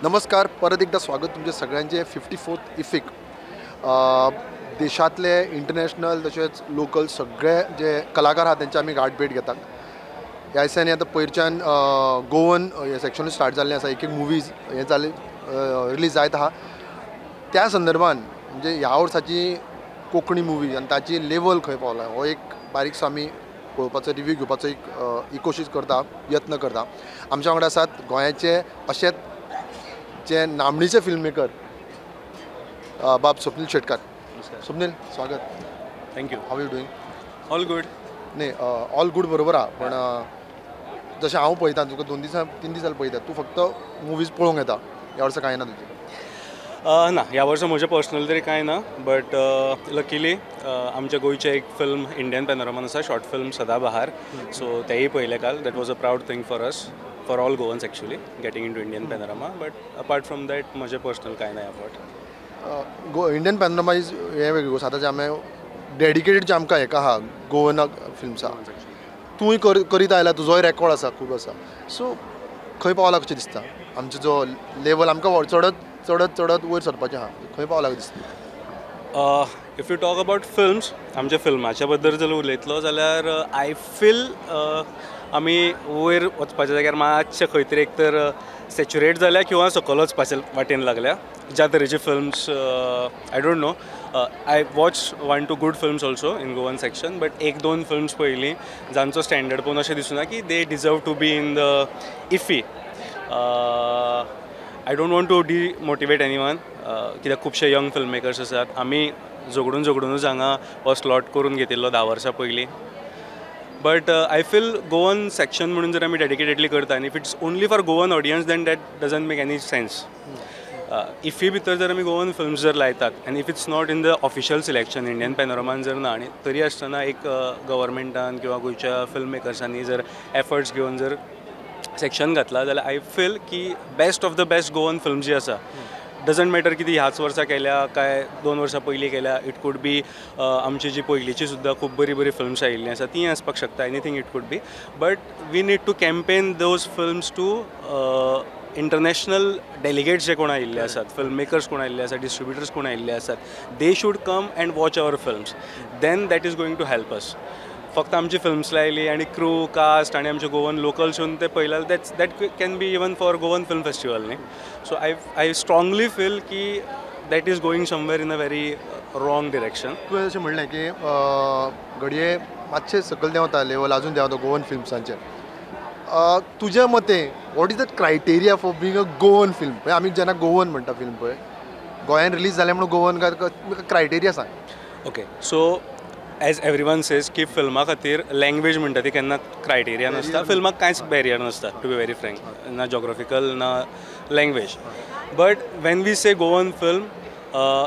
नमस्कार, परत एकदा स्वागत तुमचे सगळ्यांचे 54th इफिक. देशांतले इंटरनॅशनल तशेंच लोकल सगळे जे कलाकार आहात त्यांची आमी गांठभेट घेतात. ह्या दिसांनी आतां पयरच्यान गोवन हे सेक्शन स्टार्ट जाल्लें आसा, एक एक मुवीज हें जालें रिलीज जायत आहा. त्या संदर्भान म्हणजे ह्या वर्साची कोंकणी मुवी आनी ताची लेवल खंय पावला हो एक बारीकसो आमी पळोवपाचो, रिव्यू घेवपाचो एक कोशिश करता, यत्न करता. आमच्या वांगडा आसात गोंयाचे अशेंच जे नामणीचे फिल्म मेकर बाब स्वप्नील शेटकार. स्वप्नील, स्वागत. Thank you. How you doing? All good. न्ही, ऑल गूड बरोबर आहा, पण जशें हांव पळयता तुका 2 दिसां 3 दीस जाले पळयता, तूं फक्त मुवीज पळोवंक येता. ह्या वर्सा कांय ना तुजें? ना, ह्या वर्सा म्हजें पर्सनल तरी कांय ना, बट लकीली आमच्या गोंयचें एक फिल्म इंडियन पॅनोरमान आसा, शॉर्ट फिल्म सदाबहार, सो तेंय पळयलें काल. That was a proud thing for us, for all Goans actually, getting into Indian Panorama. But apart from that म्हजें पर्सनल कांय ना ह्या फावट. गो इंडियन पॅनोरमा is हें वेगळी गोश्ट. आतां जे आमी डेडिकेटेड जे आमकां हेका आहा गोवन फिल्म्स आहा, तूंय करीत आयला, तुजोय रेकॉर्ड आसा, खूब आसा. सो खंय पावला कशें दिसता आमचो जो लेवल आमकां चडत चडत चडत वयर सरपाचें आहा, खंय पावला दिसता? If you talk about films, आमच्या फिल्माच्या बद्दल जर उलयतलो जाल्यार I feel आमी वयर वचपाच्या जाग्यार मातशें खंय तरी एक तर सेच्युरेट जाल्या किंवा सकयल वचपाच्या वाटेन लागल्या. ज्या तरेचे films, I don't know, I watch 1-2 good films also in Goan section, but 1-2 films पळयलीं जांचो स्टँडर्ड पळोवन अशें दिसना की they deserve to be in the IFFI. I don't want to demotivate anyone, कित्याक खुबशे यंग फिल्म मेकर्स आसात. आमी झगडून झगडुनूच हांगा हो स्लॉट करून घेतिल्लो 10 वर्सां पयलीं. But I feel Goan section म्हणून जर आमी डेडिकेटेडली करता आनी if it's only for Goan audience then that doesn't make any sense. IFFI भितर जर आमी गोवन फिल्म्स जर लायतात आनी if it's not in the official selection, Indian पॅनोरमान जर ना, आनी तरी आसतना एक गव्हर्मेंटान किंवा गोंयच्या फिल्म मेकर्सांनी जर एफर्ट्स घेवन जर सेक्शन घातला जाल्यार I feel की best of the best Goan film जी आसा, डजंट मॅटर की ती ह्याच वर्सा केल्या काय 2 वर्सां पयलीं केल्या, it could be आमची जी पयलींची सुद्दां खूब बरी बरी फिल्म्स आयिल्लीं आसा तीं आसपाक शकता, anything it could be, but we need to campaign those films to international delegates जे कोण आयिल्ले आसात, फिल्म मेकर्स कोण आयिल्ले आसात, डिस्ट्रिब्युटर्स कोण आयिल्ले आसात, they should come and watch our films, then that is going to help us. फक्त आमची फिल्म्स लायली आनी क्रू कास्ट आनी आमचे गोवन लोकल्स येवन ते पळयले, that's that can be even for Goan film festival न्ही. सो I strongly feel की that is going somewhere in a very wrong direction. तुवें अशें म्हणलें की घडये मातशें सकयल देंवता लेवल, अजून देंवता गोवन फिल्म्सांचें. तुज्या मते what is the criteria for being a Goan film? पळय आमी जेन्ना गोवन म्हणटा फिल्म पळय, गोंयान रिलीज जालें म्हणून गोवन काय क्रायटेरिया सांग. Okay, so as everyone says की फिल्मा खातीर लँग्वेज म्हणटा ती केन्ना क्रायटेरिया नासता, फिल्माक कांयच बॅरियर नासता, टू बी व्हेरी फ्रँक, ना जॉग्राफिकल ना language. But when we say Goan film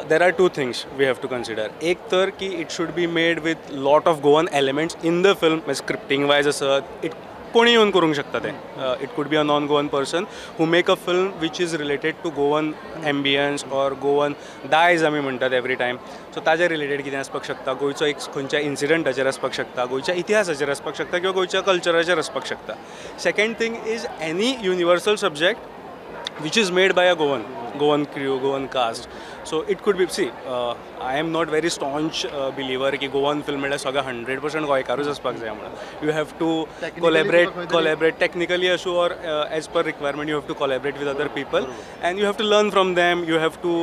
there are 2 things we have to consider. एक तर की it should be made with lot of Goan elements in the film, scripting wise आसत, it कोणी येवन करूंक शकता तें, it could be a non Goan person who make a film which is related to Goan ambience or Goan दायज आमी म्हणटात every time. So ताजे रिलेटेड कितें आसपाक शकता, गोंयचो एक खंयच्या इन्सिडंटाचेर आसपाक शकता, गोंयच्या इतिहासाचेर आसपाक शकता किंवा गोंयच्या कल्चराचेर आसपाक शकता. Second thing is any universal subject which is made by a Goan crew, Goan cast. So it could be, see, I am not very staunch believer की गोवन फिल्म म्हणल्यार सगळें 100% गोंयकारूच आसपाक जाय म्हणून. You have to collaborate technically आसूं or as per requirement you have to collaborate with other people and you have to learn from them, you have to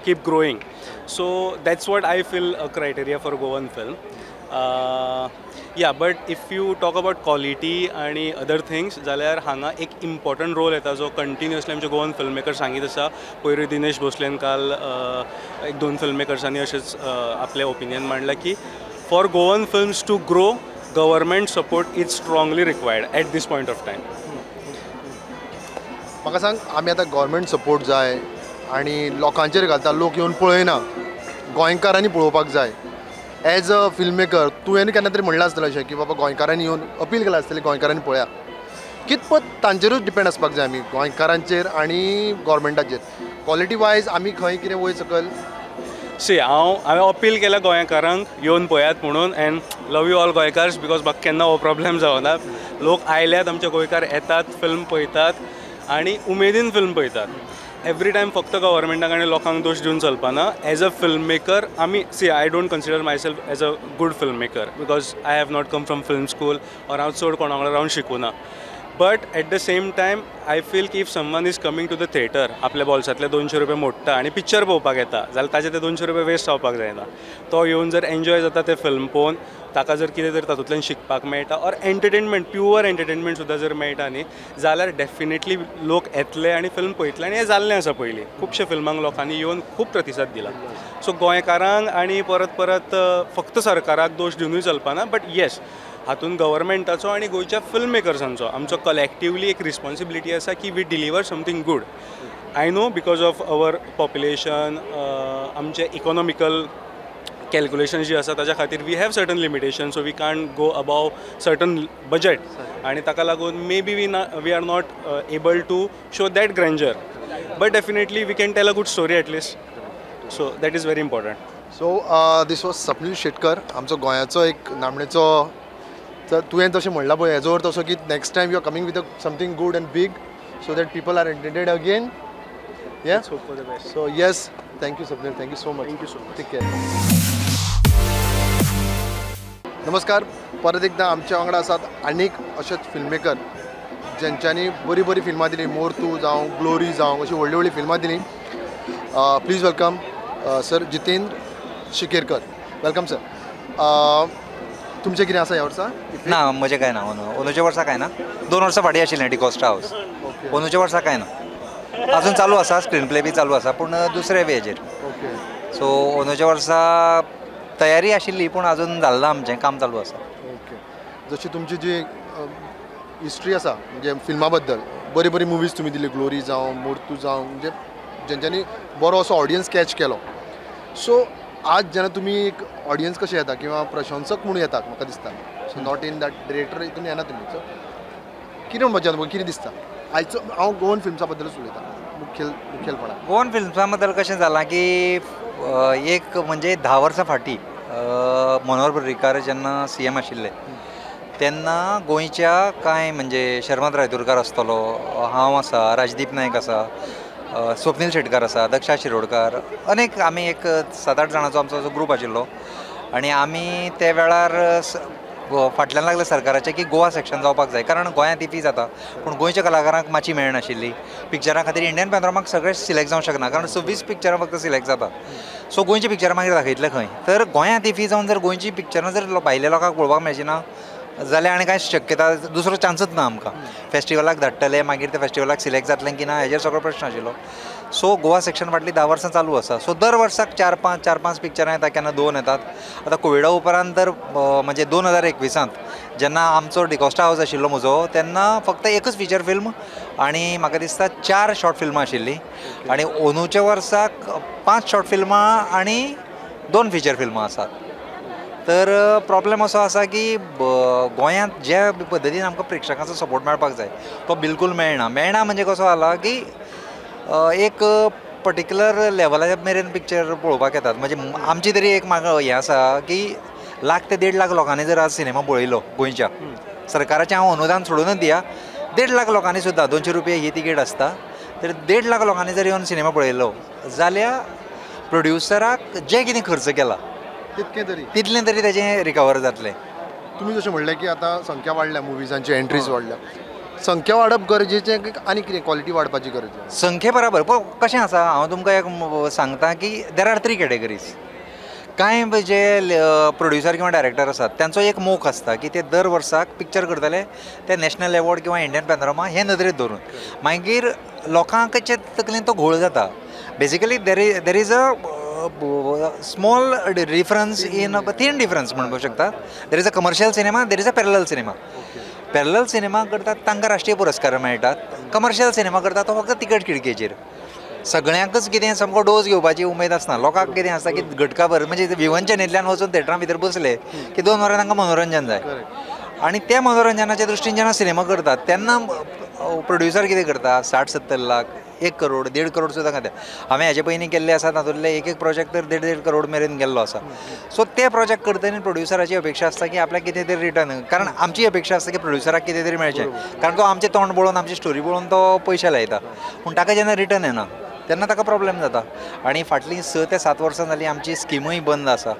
keep growing. So that's what I feel a criteria for Goan film. Yeah, but if you talk about quality आनी other things जाल्यार हांगा एक important role येता जो continuously आमचे Goan film maker सांगीत आसा. पयरूय दिनेश भोसलेन काल 1-2 फिल्म मेकर्सांनी अशेंच आपलें ओपिनियन मांडलां की for Goan films to grow government support is strongly required at this point of time. म्हाका सांग, आमी आतां गव्हर्मेंट सपोर्ट जाय आनी लोकांचेर घालता, लोक येवन पळयना, गोंयकारांनी पळोवपाक जाय. एज अ फिल्म मेकर तुवें केन्ना तरी म्हणलां आसतलें अशें की बाबा गोंयकारांनी येवन अपील केलां आसतलें गोंयकारांनी पळया, कितपत तांचेरूच डिपेंड आसपाक जाय आमी, गोंयकारांचेर आनी गव्हर्मेंटाचेर? क्वॉलिटी वायज आमी खंय कितें वयर सकयल? सी, हांवें अपील केला गोंयकारांक येवन पळयात म्हणून, and love you all Goenkars, because म्हाका केन्ना हो प्रॉब्लेम जावना. लोक आयल्यात, आमचे गोंयकार येतात, फिल्म पळयतात. आनी उमेदीन फिल्म पळयतात. एवरी टायम फक्त गव्हर्मेंटाक आनी लोकांक दोश दिवन चलपाना. एज अ फिल्म मेकर आमी, see, I don't consider myself as a good film maker because I have not come from film school or हांव चड कोणा वांगडा रावन शिकूना. But at the same time I feel की if someone is coming to the theatre, आपल्या बोल्सांतले 200 रुपये मोडटा आनी पिक्चर पळोवपाक येता जाल्यार ताजे ते 200 रुपये वेस्ट जावपाक जायना. तो येवन जर एन्जॉय जाता ते फिल्म पळोवन, ताका जर कितें तरी तातूंतल्यान शिकपाक मेळटा ऑर एंटरटेनमेंट, प्युअर एंटरटेनमेंट सुद्दां जर मेळटा न्ही जाल्यार डेफिनेटली लोक येतले आनी फिल्म पळयतले. आनी हें जाल्लें आसा पयलीं, खुबशे फिल्मांक लोकांनी येवन खूब प्रतिसाद दिला. सो गोंयकारांक आनी परत परत फक्त सरकाराक दोश दिवनूय चलपाना, बट येस हातून गव्हर्मेंटाचो आनी गोंयच्या फिल्म मेकर्सांचो आमचो कलेक्टिवली एक रिस्पॉन्सिबिलिटी आसा की we deliver something good. I know because of our population, आमचे इकॉनॉमिकल कॅल्क्युलेशन जी आसा ताच्या खातीर we have certain limitation, so we can't go above certain budget आनी ताका लागून maybe we are not able to show that grandeur, but definitely we can tell a good story at least. So that is very important. So this was Swapnil Shetkar, आमचो गोंयाचो एक नामणेचो. तर तुवें तशें म्हणलां पळय, हेजो अर्थ असो की next time you are coming with something good and big so that people are entertained again. Yeah? Hope for the best. So yes, thank you Swapnil, thank you so much. Thank you so much. Take care. नमस्कार, परत एकदा आमच्या वांगडा आसात आनीक अशेच filmmaker ज्यांच्यांनी बरी बरी फिल्मां दिली, मोर्तू जावं, ग्लोरी जावं, अशीं व्हडलीं व्हडलीं फिल्मां दिली. Please welcome sir Jitendra Shikerkar. Welcome sir. तुमचें कितें आसा ह्या वर्सा? ना, म्हजें कांय ना. अंदूच्या वर्सा कांय ना. 2 वर्सां फाटीं आशिल्लें डिकॉस्टा हावस. अंदूच्या वर्सा कांय ना, अजून चालू आसा, स्क्रीन प्ले बी चालू आसा, पूण दुसरे वेजेर. ओके. सो अंदूच्या वर्सा तयारी आशिल्ली पूण अजून जालें ना, आमचें काम चालू आसा. ओके. जशी तुमची जी हिस्ट्री आसा म्हणजे फिल्मा बद्दल, बरी बरी मुवीज तुमी दिली, ग्लोरी जावं, मोर्तू जावं, म्हणजे जेंच्यांनी बरो असो ऑडियन्स कॅच केलो. सो आज जेन्ना तुमी एक ऑडियन्स कशें येता किंवा प्रशंसक म्हणून येतात म्हाका दिसता, so not in that director हितून येना तुमी, सो कितें म्हणपाचें तुमकां कितें दिसता आयचो? हांव गोवन फिल्म्सा बद्दलूच उलयतां मुखेलपणान. गोवन फिल्म्सा बद्दल कशें जालां की एक म्हणजे 10 वर्सां फाटीं मनोहर पर्रीकार जेन्ना CM आशिल्ले तेन्ना गोंयच्या कांय म्हणजे शर्मद रायतुरकार आसतलो, हांव आसा, राजदीप नायक आसा, स्वप्नील शेटकार आसा, दक्षा शिरोडकार, अनेक आमी एक 7-8 जाणांचो आमचो जो ग्रूप आशिल्लो. आनी आमी ते वेळार फाटल्यान लागले सरकाराचे की गोवा सेक्शन जावपाक जाय, कारण गोंयांत इफी जाता पूण गोंयच्या कलाकारांक माची मेळनाशिल्ली. पिक्चरां खातीर इंडियन पॅनोरमाक सगळे सिलेक्ट जावंक शकना, कारण 26 पिक्चरां फक्त सिलेक्ट जातात. सो गोंयची पिक्चरां मागीर दाखयतले खंय? तर गोंयांत इफी जावन जर गोंयची पिक्चरां जर भायल्या लोकांक पळोवपाक मेळची ना जाल्यार आनी कांय शक्यता, दुसरो चान्सूच ना आमकां. फेस्टिवलाक धाडटले, मागीर ते फेस्टिवलाक सिलेक्ट जातलें की ना हेजेर सगळो प्रश्न आशिल्लो. सो गोवा सेक्शन फाटलीं 10 वर्सां चालू आसा. सो दर वर्साक 4-5 पिक्चरां येता, केन्ना 2 येतात. आतां कोविडा उपरांत तर म्हणजे 2021 जेन्ना आमचो डिकॉस्टा हावस आशिल्लो म्हजो, तेन्ना फक्त एकच फिचर फिल्म आनी म्हाका दिसता 4 शॉर्ट फिल्मां आशिल्लीं. आनी अंदूच्या वर्साक 5 शॉर्ट फिल्मां आनी 2 फिचर फिल्मां आसात. तर प्रॉब्लेम असो आसा की गोंयांत ज्या पद्दतीन आमकां प्रेक्षकांचो सपोर्ट मेळपाक जाय तो बिलकूल मेळना. मेळना म्हणजे कसो जाला की एक पर्टिक्युलर लेवला मेरेन पिक्चर पळोवपाक येतात. म्हणजे आमची तरी एक म्हाका हें आसा की 1 लाख ते 1.5 लाख लोकांनी जर आज सिनेमा पळयलो गोंयच्या, सरकाराचें हांव अनुदान सोडूनच दिया, 1.5 लाख लोकांनी सुद्दां 200 रुपये ही तिकेट आसता, तर 1.5 लाख लोकांनी जर येवन सिनेमा पळयलो जाल्यार प्रोड्युसराक जें कितें खर्च केला तितलें तरी तेजें रिकवर जातलें. तुमी जशें म्हणलें की आतां संख्या वाडल्या, मुवीजांची एंट्रीज वाडल्या, संख्या वाडप गरजेचें आनी कितें क्वॉलिटी वाडपाची गरज? संख्ये बराबर पूण कशें आसा, हांव तुमकां एक सांगता की there are 3 categories. कांय जे प्रोड्युसर किंवा डायरेक्टर आसात तांचो एक मोख आसता की ते दर वर्साक पिक्चर करतले ते नॅशनल एवॉर्ड किंवा इंडियन पॅनोरमा हे नदरेंत धरून, मागीर लोकांचे तकलेन तो घोळ जाता. Basically there is a small difference in thin difference म्हणपाक शकता. There is a commercial cinema, there is a parallel cinema. Parallel cinema करतात तांकां राष्ट्रीय पुरस्कार मेळटात, कमर्शियल सिनेमा करतात तो फक्त तिकट खिडकेचेर. सगळ्यांकच कितें सामको डोस घेवपाची उमेद आसना. लोकांक कितें आसता की घटकाभर म्हणजे विवंचनेंतल्यान वचून थेटरां भितर बसले की 2 वरां तांकां मनोरंजन जाय. आनी त्या मनोरंजनाच्या दृश्टीन जेन्ना सिनेमा करतात तेन्ना प्रोड्युसर कितें करता, 60-70 लाख 1 करोड 1.5 करोड सुद्दां खात्या. हांवें हेजे पयलीं केल्ले आसा तातूंतले एक एक प्रोजेक्ट तर 1.5-1.5 करोड मेरेन गेल्लो आसा. सो ते प्रोजेक्ट करतना प्रोड्युसराची अपेक्षा आसता की आपल्याक कितें तरी रिटर्न, कारण आमची अपेक्षा आसता की प्रोड्युसराक कितें तरी मेळचें, कारण तो आमचें तोंड पळोवन आमची स्टोरी पळोवन तो पयशे लायता. पूण ताका जेन्ना रिटर्न येना तेन्ना ताका प्रॉब्लेम जाता. आनी फाटलीं 6 ते 7 वर्सां जालीं आमची स्किमूय बंद आसा,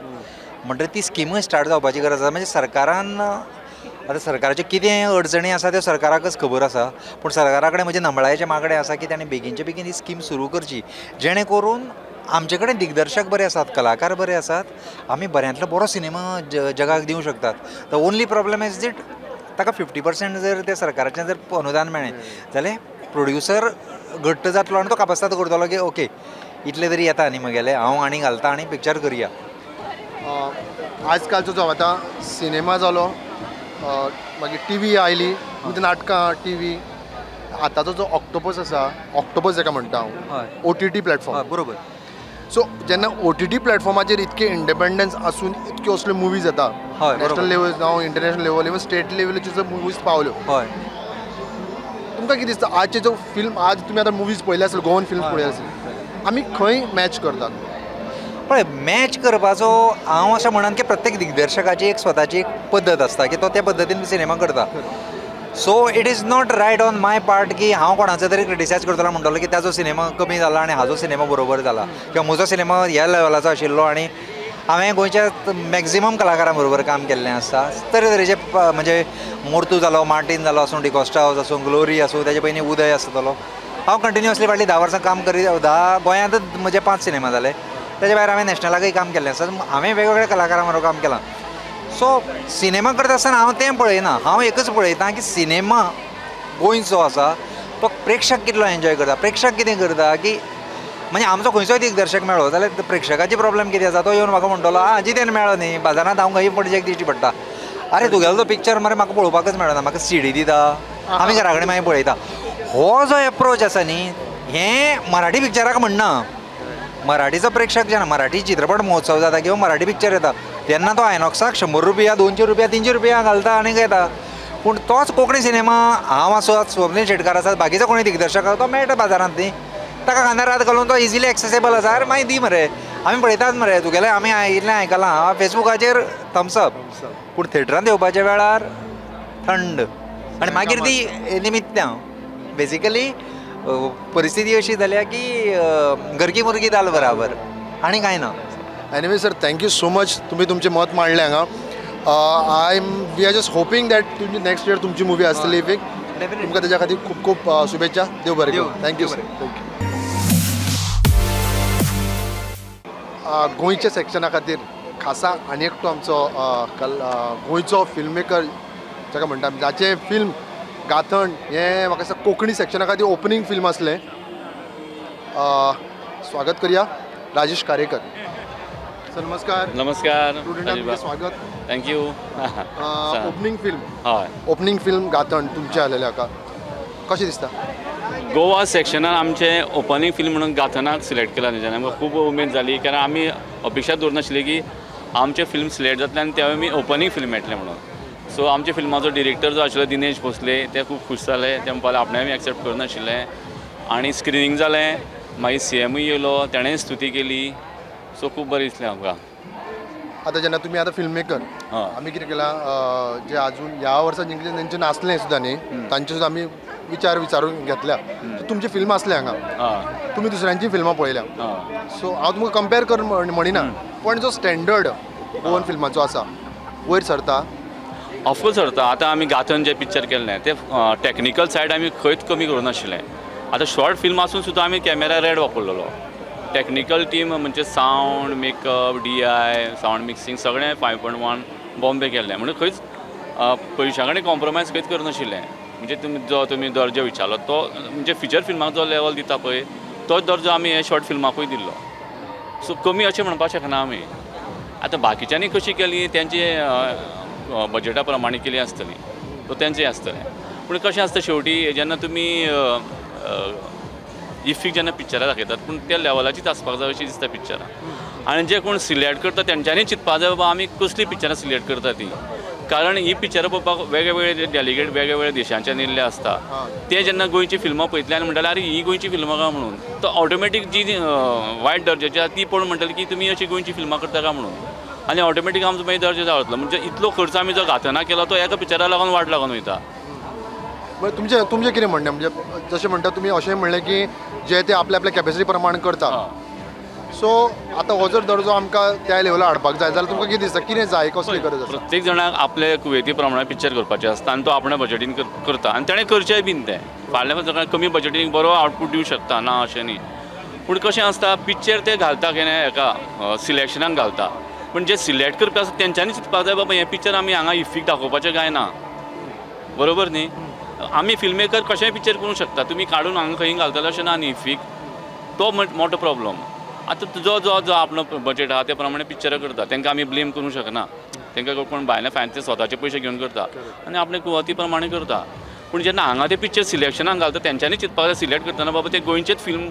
म्हणटकीर ती स्किमूय स्टार्ट जावपाची गरज आसा. म्हणजे सरकारान आतां सरकाराच्यो कितें अडचणी आसा त्यो सरकाराकच खबर आसा, पूण सरकारा कडेन म्हजें नमळायेचें मागणें आसा की ताणें बेगीनचे बेगीन ही स्कीम सुरू करची, जेणे करून आमचे कडेन दिग्दर्शक बरे आसात, कलाकार बरे आसात, आमी बऱ्यांतलो बरो सिनेमा जगाक दिवंक शकतात. The only problem is that ताका 50% जर ते सरकाराचें जर अनुदान मेळ्ळें जाल्यार प्रोड्युसर घट्ट जातलो आनी तो कापस्ताद करतलो की ओके इतले तरी येता न्ही म्हगेलें, हांव आनी घालता आनी पिक्चर करया. आजकालचो जो आतां सिनेमा जालो, मागीर टी व्ही आयली, म्हणजे नाटकां, टी व्ही, आतांचो जो ऑक्टोपस आसा, ऑक्टोपस जाका म्हणटा हांव, OTT platform. बरोबर. सो जेन्ना OTT प्लॅटफॉर्माचेर इतके इंडिपेंडन्स आसून इतक्यो असल्यो मुवीज येता, नॅशनल लेवल जावं इंटरनॅशनल लेवल, इवन स्टेट लेवलाच्यो जो मुवीज पावल्यो, तुमकां कितें दिसता आजचे जो फिल्म, आज तुमी आतां मुवीज पळयले आसले, गोवन फिल्म पळयले आसले, आमी खंय मॅच करतात? पळय, मॅच करपाचो हांव अशें म्हणन की प्रत्येक दिग्दर्शकाची एक स्वताची एक पद्दत आसता की तो त्या पद्दतीन सिनेमा करता. So it is not right on my part की हांव कोणाचो तरी क्रिटिसायज करतलो म्हणटलो की ताजो सिनेमा कमी जाला आनी हाजो सिनेमा बरोबर जाला, किंवा म्हजो सिनेमा ह्या लेवलाचो आशिल्लो. आनी हांवें गोंयच्या मॅक्झिमम कलाकारां बरोबर काम केल्लें आसता, तरेतरेचे, म्हणजे मोर्तू जालो, मार्टीन जालो आसूं, डिकॉस्टा हावज आसूं, ग्लोरी आसूं, ताजे पयलीं उदय आसतलो. हांव कंटिन्युअसली फाटलीं 10 वर्सां काम करीत, 10 गोंयांतच म्हजे 5 सिनेमा जाले, ताजे भायर हांवें नॅशनलाकय काम केल्लें आसा. हांवें वेगवेगळ्या कलाकारां बरोबर काम केलां. सो सिनेमा करता आसतना हांव तें पळयना, हांव एकच पळयता की सिनेमा गोंयचो आसा तो प्रेक्षक कितलो एन्जॉय करता, प्रेक्षक कितें करता की म्हणजे आमचो खंयचोय दिग्दर्शक मेळ्ळो जाल्यार प्रेक्षकाची प्रॉब्लेम कितें आसा, तो येवन म्हाका म्हणटलो आं जितेन मेळ्ळो न्ही, बाजारांत हांव खंय पणजेक दिश्टी पडटा, अरे तुगेलो तो पिक्चर मरे म्हाका पळोवपाकच मेळना, म्हाका सीडी दिता, आमी घरा कडेन मागीर पळयता. हो जो एप्रोच आसा न्ही, हें मराठी पिक्चराक म्हणना. मराठीचो प्रेक्षक जेन्ना मराठी चित्रपट महोत्सव जाता किंवा मराठी पिक्चर येता तेन्ना तो आयनॉक्साक 100 रुपया, 200 रुपया, 300 रुपया घालता आनी येता. पूण तोच कोंकणी सिनेमा हांव आसत, स्वप्नील शेटकार आसात, बाकीचो कोणी दिग्दर्शक आसा तो मेळटा बाजारांत न्ही, ताका खांद्यार हात घालून तो इजिली एक्सेसेबल आसा. अरे मागीर दी मरे, आमी पळयतात मरे तुगेलें, आमी इतलें आयकलां फेसबुकाचेर थम्सअप, पूण थिएटरांत येवपाच्या वेळार थंड. आनी मागीर ती निमित्तां बेसिकली परिस्थिती अशी जाल्या की गरकी मुर्गी दाल बराबर आनी कांय ना. Anyway sir, thank you so much, तुमी तुमचें मत मांडलें हांगा. We are just hoping that तुमची नेक्स्ट इयर तुमची मुवी आसतली इफेक्ट, तुमकां तेज्या खातीर खूब खूब शुभेच्छा. देव बरें करूं. Thank you sir. Thank you. गोंयच्या सेक्शना खातीर खासा आनी एकटो आमचो गोंयचो फिल्म मेकर जाका म्हणटा, जाचें फिल्म गांथण हें म्हाका दिसता कोंकणी सेक्शना खातीर ओपनींग फिल्म आसलें. स्वागत करया राजेश कारेकर सर. नमस्कार. नमस्कार. स्वागत. Thank you. Opening film, हय, ओपनींग फिल्म गांथण तुमचें आसलेलें हाका कशें दिसता? गोवा सेक्शनान आमचें ओपनींग फिल्म म्हणून गांथनाक सिलेक्ट केला तेंच्यानी आमकां खूब उमेद जाली, कारण आमी अपेक्षा दवरनाशिल्ली की आमचें फिल्म सिलेक्ट जातलें आनी तेवूय आमी ओपनींग फिल्म मेळटलें म्हणून. सो आमच्या फिल्माचो डिरेक्टर जो आशिल्लो दिनेश भोसले, ते खूब खूश जाले, ते म्हणपाक आपणें आमी एक्सेप्ट करनाशिल्लें. आनी स्क्रिनींग जालें, मागीर सीएमूय येयलो, तेणें स्तुती केली. सो खूब बरें दिसलें आमकां. आतां जेन्ना तुमी आतां फिल्म मेकर, आमी कितें केलां जे आजून ह्या वर्सा जेंचे नासलें सुद्दां न्ही, तांचे सुद्दां आमी विचार विचारून घेतल्या. तुमची फिल्म आसलें हांगा, तुमी दुसऱ्यांची फिल्मां पळयल्या, सो हांव तुमकां कंपेर कर म्हणिना, पण जो स्टँडर्ड गोवन फिल्माचो आसा वयर सरता. ऑफकोर्स सरता. आतां आमी गांथन जें पिक्चर केल्लें तें टॅक्निकल सायड आमी खंयच कमी करूं नाशिल्लें. आतां शॉर्ट फिल्म आसून सुद्दां आमी कॅमेरा रेड वापरलेलो. टॅक्निकल टीम म्हणजे sound, makeup, DI, sound mixing सगळें 5.1 बॉम्बे केल्लें. म्हणून खंयच पयशां कडेन कॉम्प्रोमायज खंयच करनाशिल्लें. म्हणजे तुमी जो तुमी दर्जो विचारलो तो म्हणजे फिचर फिल्माक जो लेवल दिता पळय तोच दर्जो आमी हे शॉर्ट फिल्माकूय दिल्लो. सो कमी अशें म्हणपाक शकना आमी. आतां बाकीच्यांनी कशी केली तेंचे बजेटा प्रमाणे केली आसतली, तो तेंचें आसतलें. पूण कशें आसता शेवटी जेन्ना तुमी इफेक्ट जेन्ना पिक्चरां दाखयतात पूण त्या लेवलाचीच आसपाक जाय अशी दिसता पिक्चरां. आनी जे कोण सिलेक्ट करता तेंच्यांनी चिंतपाक जाय बाबा आमी कसलीं पिक्चरां सिलेक्ट करता तीं. कारण ही पिक्चरां पळोवपाक वेगळे वेगळे डेलिगेट वेगळे वेगळे देशांच्यान येयल्ले आसता. ते जेन्ना गोंयची फिल्मां पळयतले आनी म्हणटाले अरे ही गोंयची फिल्मां काय म्हणून, तो ऑटोमॅटीक जी वायट दर्जाची आसा ती पळोवन म्हणटले की तुमी अशी गोंयची फिल्मां करता काय म्हणून, आनी ऑटोमॅटीक आमचो मागीर दर्जो जावतलो. म्हणजे इतलो खर्च आमी जो घातना केला तो एका पिक्चरा लागून वाट लागून वयता. बरं, तुमचें तुमचें कितें म्हणणें, म्हणजे जशें म्हणटा तुमी अशें म्हणलें की जे ते आपल्या आपल्या कॅपेसिटी प्रमाण करता, सो आतां हो जर दर्जो आमकां त्या लेवलार हाडपाक जाय जाल्यार तुमकां कितें दिसता, कितें जाय, कसली गरज आसा? प्रत्येक जाणाक आपले कुवेती प्रमाणे पिक्चर करपाचें आसता आनी तो आपल्या बजेटीन करता आनी ताणें करचेंय बीन तें. फाल्यां सगळ्यां कमी बजेटीन बरो आवटपूट दिवं शकता ना अशें न्ही, पूण कशें आसता पिक्चर ते घालता कितें हेका सिलेक्शनाक घालता, पूण जे सिलेक्ट करपी आसता तेंच्यांनी चिंतपाक जाय बाबा हें पिक्चर आमी हांगा इफेक्ट दाखोवपाचें काय ना, बरोबर न्ही? आमी फिल्म मेकर कशेंय पिक्चर करूंक शकता, तुमी काडून हांगा खंय घालतले अशें ना न्ही इफेक्ट, तो मोठो प्रॉब्लम. आतां तुजो जो जो आपलो बजेट आहा ते प्रमाणे पिक्चरां करता, तांकां आमी ब्लेम करूंक शकना, तांकां कोण भायल्या फायन ते स्वताचे पयशे घेवन करता आनी आपले कुवती प्रमाणे करता. पूण जेन्ना हांगा ते पिक्चर सिलेक्शनाक घालता तेंच्यांनी चिंतपाक जाय सिलेक्ट करतना बाबा ते गोंयचेच फिल्म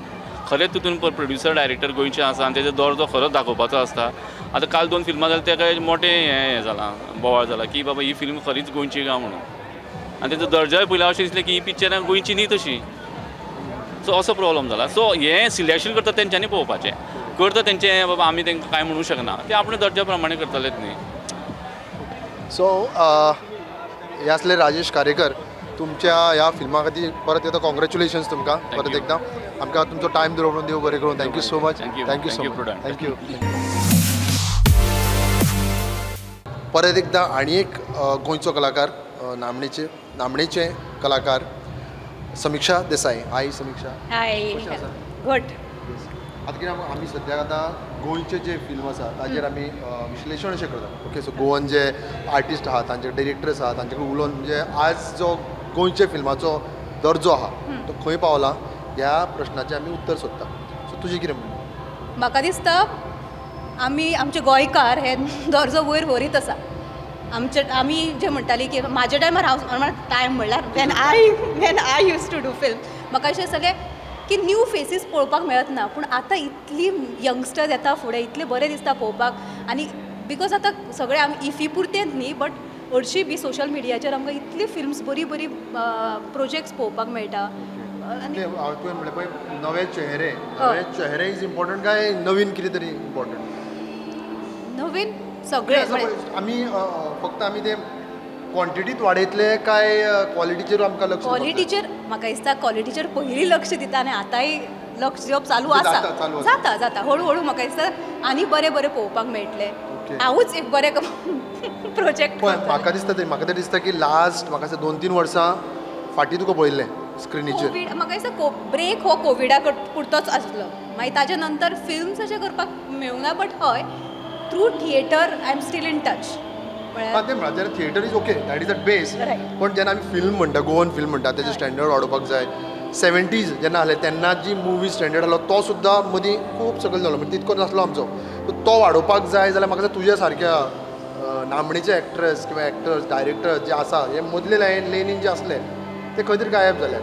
खरेंच तितून प्रोड्युसर डायरेक्टर गोंयचे आसा आनी तेजो दर्जो खरोच दाखोवपाचो आसता. आतां काल 2 फिल्मां जाल्यार तेका मोटें हें जालां, बोवाळ जाला की बाबा ही फिल्म खरीच गोंयची काय म्हणून, आनी तेजो दर्जोय पयलो अशें दिसलें की ही पिक्चरां गोंयची न्ही तशी. सो असो प्रॉब्लम जाला. सो हें सिलेक्शन करता तेंच्यांनी पळोवपाचें, करता तेंचें बाबा आमी तांकां कांय म्हणूंक शकना, ते आपल्या दर्जा प्रमाणे करतलेच न्ही. सो हे आसले राजेश कारेकर, तुमच्या ह्या फिल्मा खातीर परत एकदां कॉंग्रेच्युलेशन्स तुमकां, परत एकदां आमकां तुमचो टायम दिलो म्हणून देव बरें करूं. Thank you so much. Thank you so much. Thank you. परत एकदां आनी एक गोंयचो कलाकार, नामणेचे नामणेचे कलाकार समीक्षा देसाई. हाय समीक्षा. हाय. गुड. आतां कितें आमी सद्याक आतां गोंयचे जे फिल्म आसा ताजेर आमी विश्लेशण अशें करता. ओके, सो गोवन जे आर्टिस्ट आहा तांचे डिरेक्टर्स आहा तांचे कडेन उलोवन म्हणजे आज जो गोंयचे फिल्माचो दर्जो आहा तो खंय पावला ह्या प्रश्नाचें आमी उत्तर सोदता. सो तुजें कितें म्हणणें? म्हाका दिसता आमी आमचे गोंयकार हे दर्जो वयर व्हरीत आसा. आमचे आमी जे म्हणटाली की म्हाज्या टायमार हांव टायम म्हणल्यार when I used to do film म्हाका अशें सगळें की न्यू फेसीस पळोवपाक मेळत ना, पूण आतां इतली यंगस्टर्स येता फुडें, इतलें बरें दिसता पळोवपाक. आनी because आतां सगळें आमी इफी पुरतेंच न्ही बट हरशीं बी सोशल मिडियाचेर आमकां इतली फिल्म्स बरी बरी प्रोजेक्ट्स पळोवपाक मेळटा. तुवें म्हणलें पळय नवे चेहरे, नवे चेहरे is important काय नवीन कितें तरी इम्पॉर्टंट? नवीन सगळे आमी फक्त आमी ते क्वॉन्टिटीत वाडयतले काय क्वॉलिटीचेर आमकां लक्ष? क्वॉलिटीचेर म्हाका दिसता क्वॉलिटीचेर पयलीं लक्ष दिता आनी आतांय लक्ष दिवप चालू आसा, जाता जाता हळू हळू म्हाका दिसता आनी बरें बरें पळोवपाक मेळटलें. हांवूच एक बरें प्रोजेक्ट. म्हाका दिसता ते म्हाका तरी दिसता की लास्ट म्हाका दिसता 2-3 वर्सां फाटीं तुका पळयल्लें स्क्रिनीचेर. कोवीड म्हाका दिसता ब्रेक हो कोविडा पुरतोच आसलो, मागीर ताजे नंतर फिल्म्स अशें करपाक मेळूंक ना, बट हय through theatre I am still in touch. तें म्हळ्यार theatre is okay, that is a base, पण जेन्ना आमी फिल्म म्हणटा, गोवन फिल्म म्हणटा तेजें स्टँडर्ड वाडोवपाक जाय. 70s जेन्ना आसले तेन्ना जी मुवी स्टँडर्ड आसलो तो सुद्दां मदीं खूब सकयल जालो, म्हणजे तितको नासलो आमचो, तो वाडोवपाक जाय जाल्यार म्हाका तुज्या सारक्या नामणेचे एक्ट्रेस किंवा एक्टर्स डायरेक्टर्स जे आसा हे मदले लायन लेनीन जे आसले ते खंय तरी गायब जाले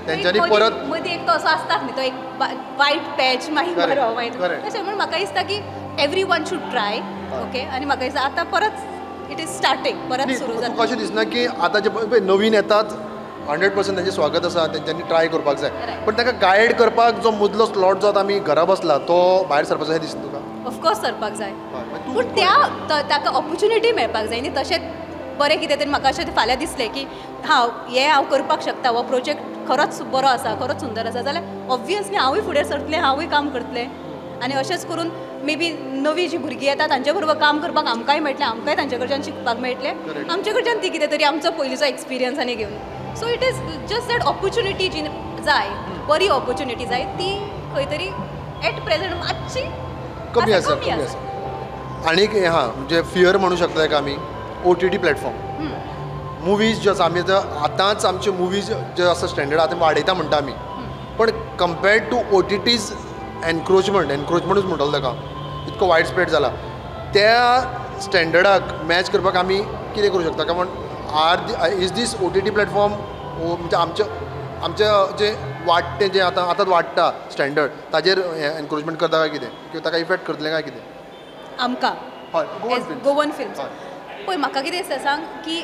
तेंच्यांनी परत मदीं एक तो असो आसतात न्ही तो एक वायट पॅच मागीर बरो मागीर तशें म्हूण म्हाका दिसता की everyone should try. Okay, आनी म्हाका दिसता आतां परत it is starting, परत सुरू जाता. अशें दिसना की आतां जे नवीन येतात 100% तेंचें स्वागत आसा, तेंच्यांनी ट्राय करपाक जाय, पण ताका गायड करपाक जो मदलो स्लॉट जो आतां आमी घरा बसला तो भायर सरपाचो अशें दिसता तुका? ऑफकोर्स सरपाक जाय, पूण त्या ताका ऑपॉर्च्युनिटी मेळपाक जाय न्ही. तशेंच बरें कितें तरी म्हाका अशें फाल्यां दिसलें की हांव हें हांव करपाक शकता, हो प्रोजेक्ट खरोच बरो आसा, खरोच सुंदर आसा, जाल्यार ऑब्वियसली हांवूय फुडें सरतलें, हांवूय काम करतलें. आनी अशेंच करून मे बी नवी जी भुरगीं येता तांचे बरोबर काम करपाक आमकांय मेळटलें, आमकांय तांचे कडच्यान शिकपाक मेळटलें, आमचे कडच्यान ती कितें तरी आमचो पयलींचो एक्सपिरियन्स आनी घेवन. So it is just that opportunity जी जाय, बरी ऑपॉर्च्युनिटी जाय, ती खंय तरी एट प्रेझेंट मातशी कमी आसा, कमी आसा. आनी एक हां म्हणजे फियर म्हणू शकता का आमी OTT platform movies जे आसा, आमी आतां आतांच आमचे मुवीज जे आसा स्टँडर्ड आतां वाडयता म्हणटा आमी, पण कंपेर्ड टू OTTs encroachment, एनक्रोचमेंटूच म्हणटलो ताका, इतको वायड स्प्रेड जाला, त्या स्टँडर्डाक मॅच करपाक आमी कितें करूं शकता? कारण are is this OTT platform म्हणजे आमचे आमचे जे वाडटे जे आतां आतां वाडटा स्टँडर्ड ताजेर एनक्रोचमेंट करता काय कितें, किंवा ताका इफेक्ट करतलें काय कितें आमकां? हय, गोवन फिल्म्स पळय म्हाका कितें दिसता सांग की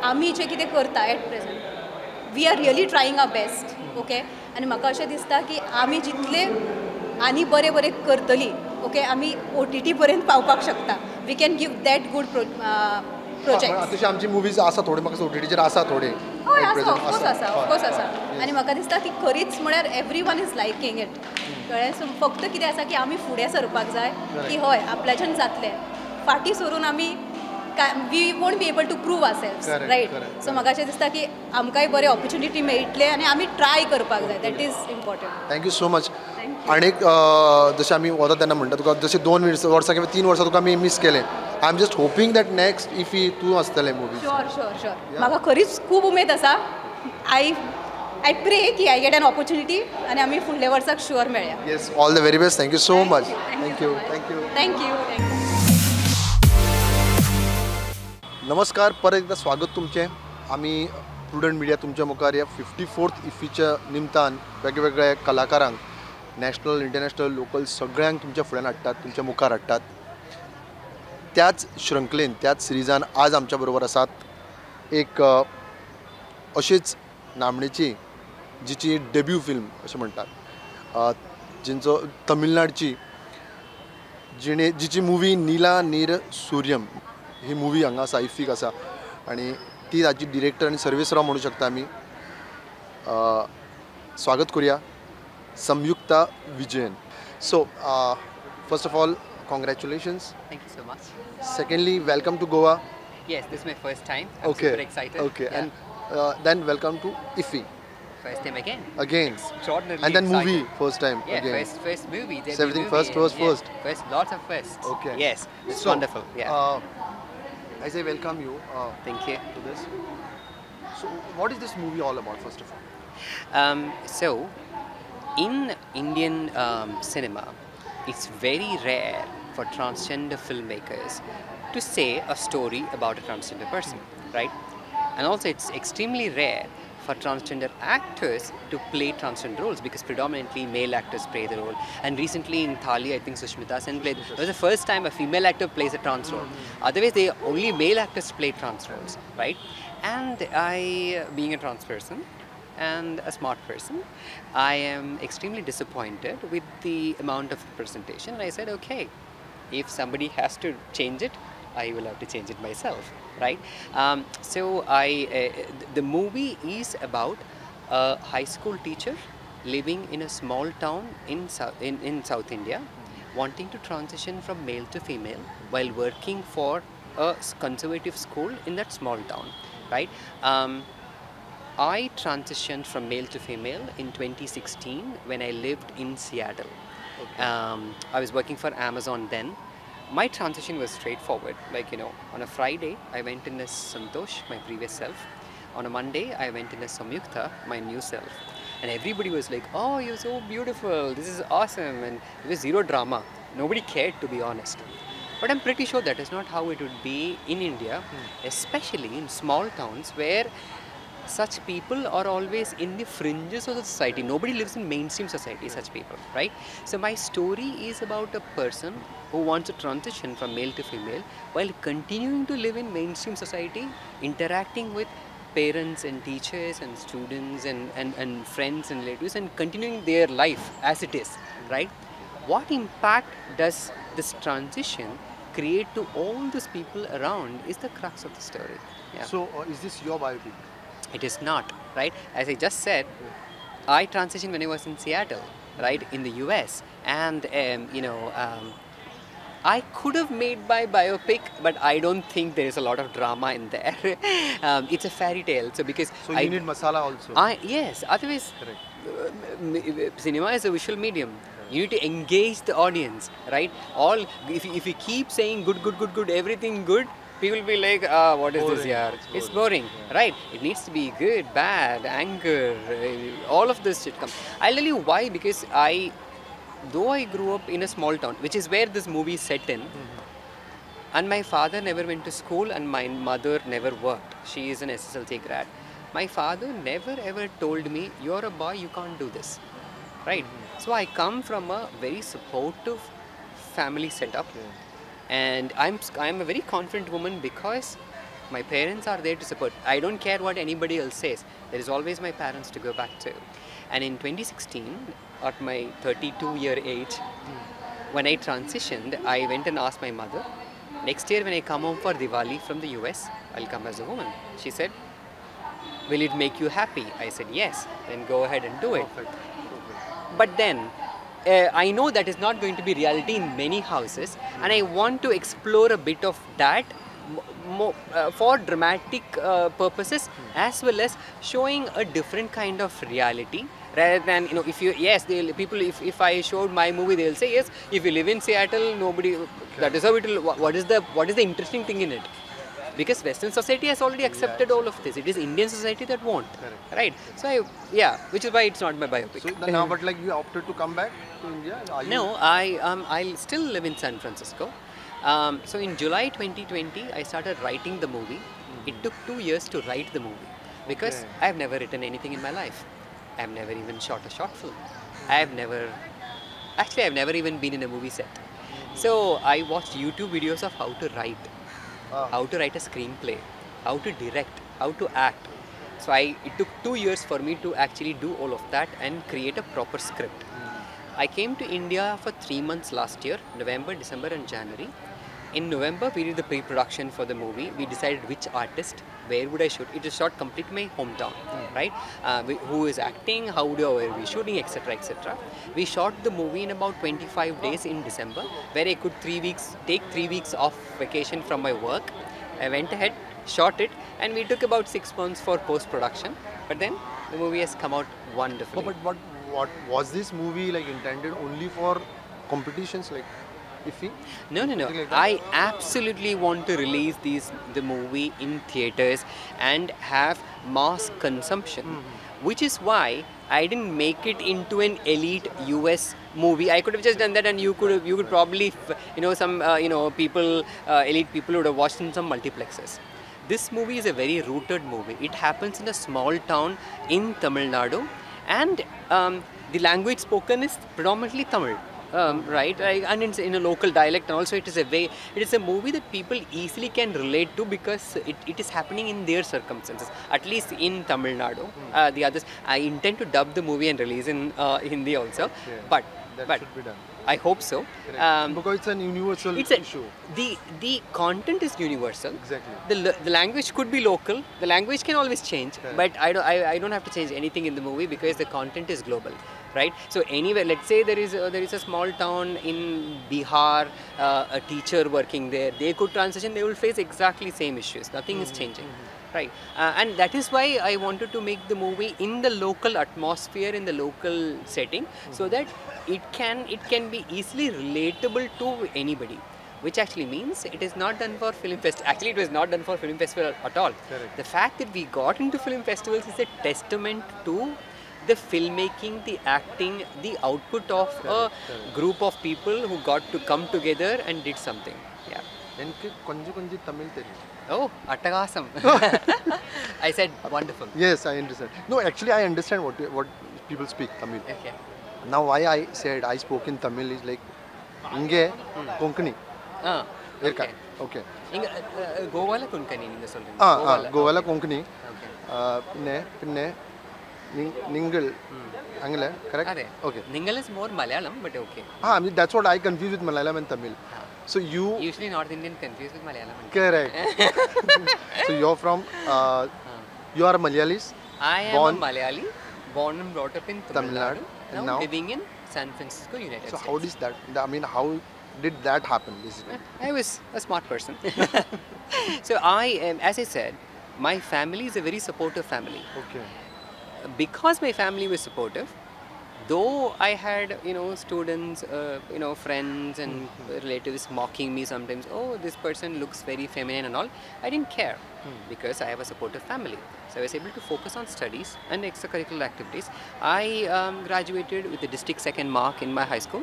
आमी जें कितें करता at present we are really trying our best, okay. आनी म्हाका अशें दिसता की आमी जितले आनी बरें बरें करतली, ओके, आमी OTT पर्यंत पावपाक शकता. We can give that good project. तशी आमची मुवीज आसा थोडे म्हाका OTTचेर आसा थोडे. हय आसा, ऑफकोर्स आसा, ऑफकोर्स आसा. आनी म्हाका दिसता की खरीच म्हळ्यार everyone is liking it, कळ्ळें. सो फक्त कितें आसा की आमी फुडें सरपाक जाय की हय आपल्याच्यान जातलें, फाटीं सरून आमी we won't be able to prove ourselves, right. So म्हाका अशें दिसता की आमकांय बरें ऑपॉर्च्युनिटी मेळटलें आनी आमी ट्राय करपाक जाय, that is important. Thank you so much. आनी एक जशें आमी वता तेन्ना म्हणटा तुका जशें 2 वर्सां किंवा 3 वर्सां तुका आमी मीस केलें, I am just hoping that next IFFI तूं आसतलें मुवीज. शुअर शुअर शुअर, म्हाका खरीच खूब उमेद आसा. I pray की I get an opportunity आनी आमी फुडल्या वर्साक शुअर मेळया. Yes, all the very best. Thank you so much. Thank you. Thank you. Thank you. नमस्कार, परत एकदा स्वागत तुमचें. आमी प्रुडंट मिडिया तुमच्या मुखार ह्या 54th इफ्फीच्या निमतान वेगवेगळ्या कलाकारांक नॅशनल, इंटरनॅशनल, लोकल सगळ्यांक तुमच्या फुड्यान हाडटात, तुमच्या मुखार हाडटात. त्याच श्रंखलेन, त्याच सिरिजान आज आमच्या बरोबर आसात एक अशीच नामणेची जिची डेब्यू फिल्म अशें म्हणटात, जिंचो तमिळनाडची जिणे जिची मुवी नीला नीर सूर्यम ही मुवी हांगा आसा, इफ्फीक आसा आनी ती ताची डिरेक्टर आनी सर्वेसर्वा म्हणू शकता आमी. स्वागत करुया Samyuktha Vijayan. So first of all congratulations. Thank you so much. Secondly, welcome to Goa. Yes, this is my first time. I'm okay. Super excited. Okay, yeah. And then welcome to IFFI. First time again. Again. Extraordinarily And then excited. Movie, first time. Yeah, again. First movie. So everything movie, first, yeah. First. First, lots of firsts. Okay. Yes, it's so, wonderful. Yeah. As I welcome you. Thank you. To this. So, what is this movie all about, first of all? So, in Indian cinema, it's very rare for transgender filmmakers to say a story about a transgender person, right? And also it's extremely rare for transgender actors to play transgender roles because predominantly male actors play the role. And recently in Thali, I think Sushmita Sen played, it was the first time a female actor plays a trans role. Otherwise, they only male actors play trans roles, right? And I, being a trans person and a smart person, I am extremely disappointed with the amount of representation. And I said, okay, if somebody has to change it, I will have to change it myself, right? So the movie is about a high school teacher living in a small town in South India, wanting to transition from male to female while working for a conservative school in that small town, right? I transitioned from male to female in 2016 when I lived in Seattle. Okay. I was working for Amazon then. My transition was straightforward. Like, you know, on a Friday, I went in as Santosh, my previous self. On a Monday, I went in as Samyuktha, my new self. And everybody was like, oh, you're so beautiful. This is awesome. And there was zero drama. Nobody cared, to be honest. But I'm pretty sure that is not how it would be in India, especially in small towns where such people are always in the fringes of the society. Nobody lives in mainstream society, such people, right? So my story is about a person who wants to transition from male to female while continuing to live in mainstream society, interacting with parents and teachers and students and friends and relatives and continuing their life as it is, right? What impact does this transition create to all those people around is the crux of the story. Yeah. So is this your biopic? It is not, right? As I just said, I transitioned when I was in Seattle, right, in the US, and you know, I could have made my biopic, but I don't think there is a lot of drama in there. It's a fairy tale, so because so you need masala also. Yes, otherwise, correct. Cinema is a visual medium. You need to engage the audience, right? All if you keep saying good, good, good, good, everything good, people will be like, what is this, yaar? It's boring, yeah. Right? It needs to be good, bad, anger, all of this shit comes. I'll tell you why, because though I grew up in a small town, which is where this movie is set in, and my father never went to school and my mother never worked. She is an SSLC grad. My father never ever told me, you're a boy, you can't do this, right? So I come from a very supportive family setup. Okay. And I'm a very confident woman because my parents are there to support. I don't care what anybody else says. There is always my parents to go back to. And in 2016, at my 32-year age, when I transitioned, I went and asked my mother, next year when I come home for Diwali from the US, I'll come as a woman. She said, will it make you happy? I said, yes. Then go ahead and do it. Perfect. Perfect. But then, I know that is not going to be reality in many houses, and I want to explore a bit of that for dramatic purposes, as well as showing a different kind of reality, rather than, you know, if you, yes, people, if I showed my movie, they'll say, yes, if you live in Seattle, nobody, that is how it will, what is the interesting thing in it? Because Western society has already accepted all of this. It is Indian society that won't. Correct. Right? So, which is why it's not my biopic. So now, but like you opted to come back to India? No, I still live in San Francisco. So in July 2020, I started writing the movie. It took 2 years to write the movie because I've never written anything in my life. I've never even shot a short film. I've never even been in a movie set. So I watched YouTube videos of how to write. How to write a screenplay, how to direct, how to act. So it took 2 years for me to actually do all of that and create a proper script. I came to India for 3 months last year, November, December and January. In November, we did the pre-production for the movie. We decided which artist, where would I shoot. It is shot complete my hometown, right? Who is acting, how do I be shooting, etc., etc. We shot the movie in about 25 days in December, where I could take 3 weeks off vacation from my work. I went ahead, shot it, and we took about 6 months for post-production. But then the movie has come out wonderfully. But what was this movie like intended only for competitions like? Iffy? No. Like I absolutely want to release the movie in theaters and have mass consumption, which is why I didn't make it into an elite US movie. I could have just done that, and you could probably, you know, some people, elite people would have watched in some multiplexes. This movie is a very rooted movie. It happens in a small town in Tamil Nadu, and the language spoken is predominantly Tamil. Right, and it's in a local dialect, and also it is a movie that people easily can relate to because it is happening in their circumstances, at least in Tamil Nadu. The others, I intend to dub the movie and release in Hindi also, but that should be done. I hope so. Because it's an universal issue. The content is universal. Exactly. The language could be local. The language can always change. Correct. But I don't have to change anything in the movie because the content is global, right? So anywhere, let's say there is a small town in Bihar, a teacher working there, they could transition. They will face exactly same issues. Nothing is changing. Right, and that is why I wanted to make the movie in the local atmosphere, in the local setting, so that it can be easily relatable to anybody, which actually means it is not done for film fest. Actually, it was not done for film festival at all. Correct. The fact that we got into film festivals is a testament to the filmmaking, the acting, the output of a group of people who got to come together and did something. Yeah. எனக்கு கொஞ்சம் கொஞ்சம் தமிழ் தெரியும். Oh, attagasam. I said wonderful. Yes, I understand. No, actually I understand what people speak Tamil. Okay. Now why I said I spoke in Tamil is like inge Konkani. Ah. Okay. Okay. Inga Govala Konkani neenga solreenga. Ah, Govala Konkani. Okay. Pinne pinne Ningal Angala, correct? Are. Okay. Ningal is more Malayalam, but okay. Ah, I mean that's what I confuse with Malayalam and Tamil. So you usually North Indian confused with Malayalam. And correct. So you're from you are a Malayalis. I am a Malayali, born and brought up in Tamil Nadu, and now living in San Francisco, United States. So how does that? I mean, how did that happen basically? I was a smart person. So I am, as I said, my family is a very supportive family. Okay. Because my family was supportive, though I had, you know, students, you know, friends and relatives mocking me sometimes, oh, this person looks very feminine and all, I didn't care because I have a supportive family. So I was able to focus on studies and extracurricular activities. I graduated with a district second mark in my high school,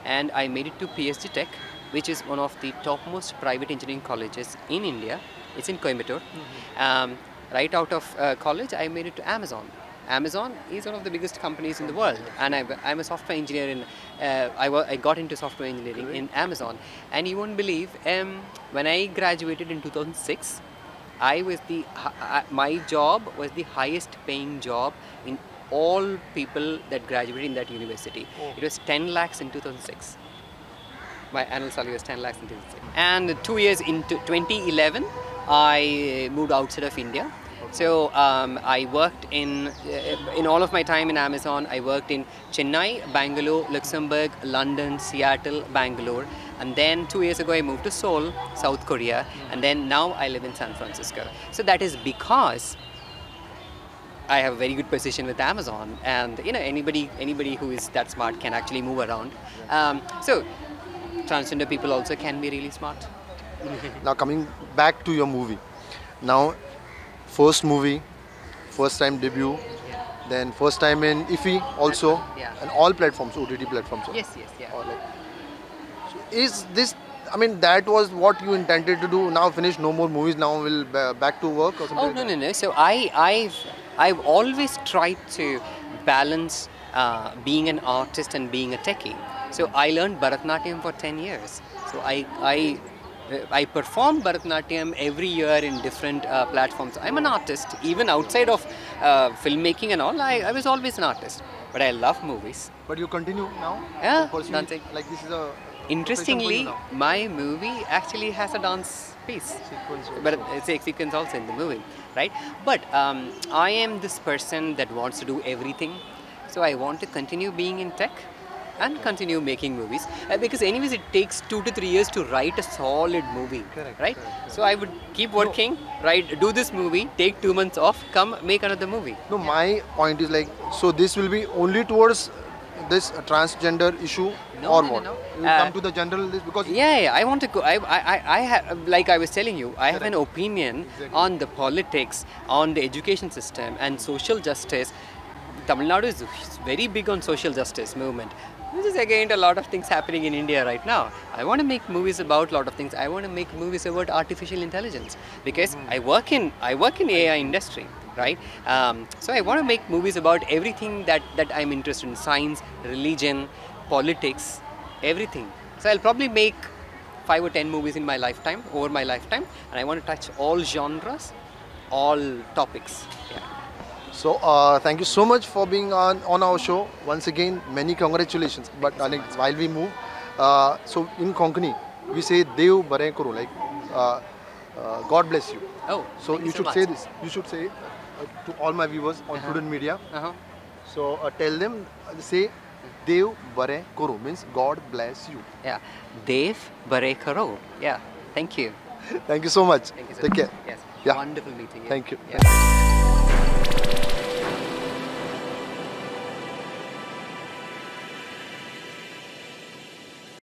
and I made it to PSG Tech, which is one of the topmost private engineering colleges in India. It's in Coimbatore. Right out of college, I made it to Amazon. Amazon is one of the biggest companies in the world, and I'm a software engineer in, I got into software engineering in Amazon, and you won't believe, when I graduated in 2006, my job was the highest paying job in all people that graduated in that university. Oh. It was 10 lakhs in 2006. My annual salary was 10 lakhs in 2006. And 2 years into 2011, I moved outside of India. Okay. So I worked in all of my time in Amazon, I worked in Chennai, Bangalore, Luxembourg, London, Seattle, Bangalore. And then 2 years ago, I moved to Seoul, South Korea. And then now I live in San Francisco. So that is because I have a very good position with Amazon, and you know, anybody who is that smart can actually move around. So transgender people also can be really smart. Now coming back to your movie, now first movie, first time debut, yeah. Then first time in IFFI also, yeah. And all platforms, OTT platforms. Yes, yes, yeah. Or like, so is this, I mean, that was what you intended to do? Now finish, no more movies, now we'll back to work or something? Oh, like no, that? No, no. So I've always tried to balance being an artist and being a techie. So I learned Bharatanatyam for 10 years. So I perform Bharatanatyam every year in different platforms. I'm an artist, even outside of filmmaking and all, I was always an artist. But I love movies. But you continue now? Yeah, dancing. Like this is a... Interestingly, my movie actually has a dance piece. Sequence also. But it's a sequence also in the movie, right? But I am this person that wants to do everything. So I want to continue being in tech and continue making movies. Because anyways, it takes 2 to 3 years to write a solid movie, correct, right? Correct, correct. So I would keep working, write, do this movie, take 2 months off, come make another movie. No, my point is like, so this will be only towards this transgender issue? No, or no, what? No, no. You come to the general list because... Yeah, yeah, I want to go. I have, like I was telling you, I have an opinion exactly. on the politics, on the education system and social justice. Tamil Nadu is very big on social justice movement. This is again a lot of things happening in India right now. I want to make movies about a lot of things. I want to make movies about artificial intelligence because I work in AI industry, right? So I want to make movies about everything that I'm interested in: science, religion, politics, everything. So I'll probably make 5 or 10 movies in my lifetime, over my lifetime, and I want to touch all genres, all topics. Yeah. So thank you so much for being on our show. Once again, many congratulations. But so while we move, so in Konkani, we say Dev Bare Karo, like God bless you. Oh, so you should say this. You should say to all my viewers on Prudent Media. So tell them, say Dev Bare Karo means God bless you. Yeah, Dev Bare Karo. Yeah, thank you. Thank you so much. Thank you so Take much. care. Yes. Yeah. Wonderful meeting you. Thank you. Yeah.